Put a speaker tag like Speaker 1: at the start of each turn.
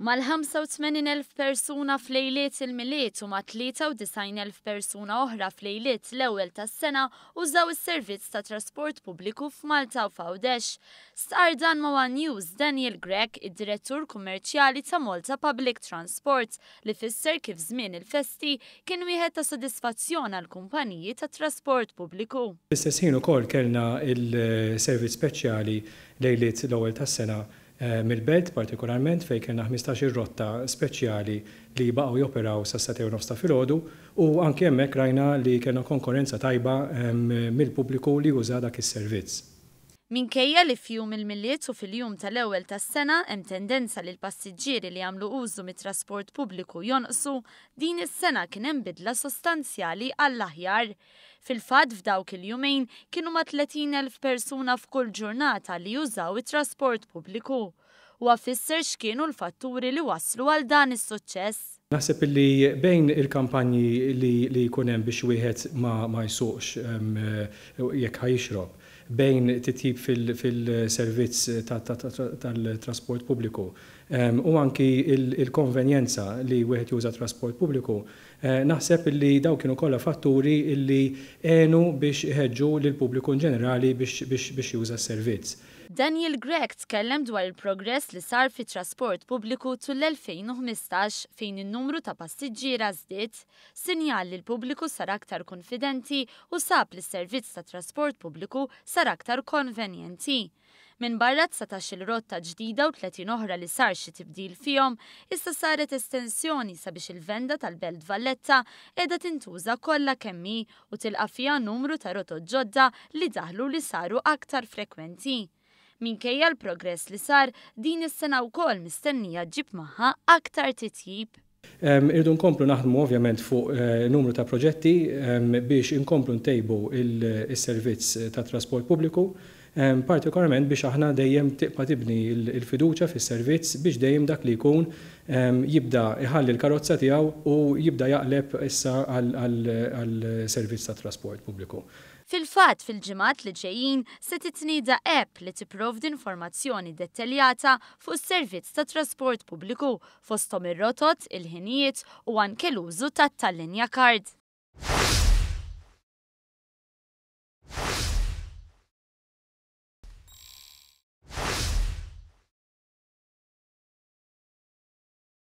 Speaker 1: Mal-85,000 persuna f'lejliet il-Milied u ma' 93,000 persuna oħra f'lejliet l-Ewwel tas-Sena użaw is-servizz ta' trasport pubbliku f'Malta u f'Għawdex. Stqarr dan ma' one News Daniel Grech, id-Direttur Kummerċjali ta' Malta Public Transport, li fisser kif żmien il-festi kien wieħed ta' sodisfazzjon għall-kumpaniji tat-trasport pubbliku.
Speaker 2: Fl-istess ħin ukoll kellna l-servizz speċjali lejliet l-Ewwel tas-Sena mill-Belt partikolarment fejn kellna 15-il rotta speċjali li baqgħu joperaw sas-sagħtejn u nofs ta' filgħodu u anki hemmhekk rajna li kellna konkorrenza tajba mill-pubbliku li uża dak is-servizz.
Speaker 1: Minkejja li f'jum il-Milied u fil-jum tal-Ewwel tas-Sena hemm tendenza li l-passiġġieri li jagħmlu użu mit-trasport pubbliku jonqsu, din is-sena kien hemm bidla sostanzjali għall-aħjar. Fil-fatt f'dawk il-jumejn kienu ma' 30,000 persuna f'kull ġurnata li użaw it-trasport pubbliku. Huwa fisser x'kienu l-fatturi li wasslu għal dan is-suċċess.
Speaker 2: Naħseb li bejn il-kampanji li li jkun hemm biex wieħed ma ma jsuqx jekk ħa jixrob, bejn titjib fil-servizz tal-trasport pubbliku u anki l-konvenjenza li wieħed juża trasport pubbliku, Naħseb li dawn kienu kollha fatturi li għenu biex iħeġġu lill-pubbliku inġenerali biex juża s-servizz.
Speaker 1: Daniel Grech tkellem dwar il-progress li sar fit-trasport pubbliku tul l-2015 fejn in-numru ta' passiġġiera żdied, sinjal li l-pubbliku sar aktar kunfidenti u sab li s-servizz tat-trasport pubbliku sar aktar konvenjenti. Minbarra 19-il rotta ġdida u 30 oħra li sar xi tibdil fihom, issa saret estensjoni sabiex il-venda tal-Belt Valletta qiegħda tintuża kollha kemm hi u tilqa' fiha numru ta' rotot ġodda li daħlu li saru aktar frekwenti. Minkejja l-progress li sar, din is-sena wkoll mistennija ġġib magħha aktar titjib.
Speaker 2: Irridu nkomplu naħdmu ovvjament fuq numru ta' proġetti biex inkomplu ntejbu s-servizz tat-trasport pubbliku, partikolarment biex aħna dejjem tibqa' tibni l-fiduċja fis-servizz biex dejjem dak li jkun jibda jħalli l-karozza tiegħu u jibda jaqleb issa għal servizz tat-trasport pubbliku.
Speaker 1: Fil-fatt, fil-ġimgħat li ġejjin se titnieda app li tipprovdi informazzjoni dettaljata fuq is-servizz ta' trasport pubbliku fosthom ir-rotot, il-ħinijiet u anke l-użu tat-Tallinja Card.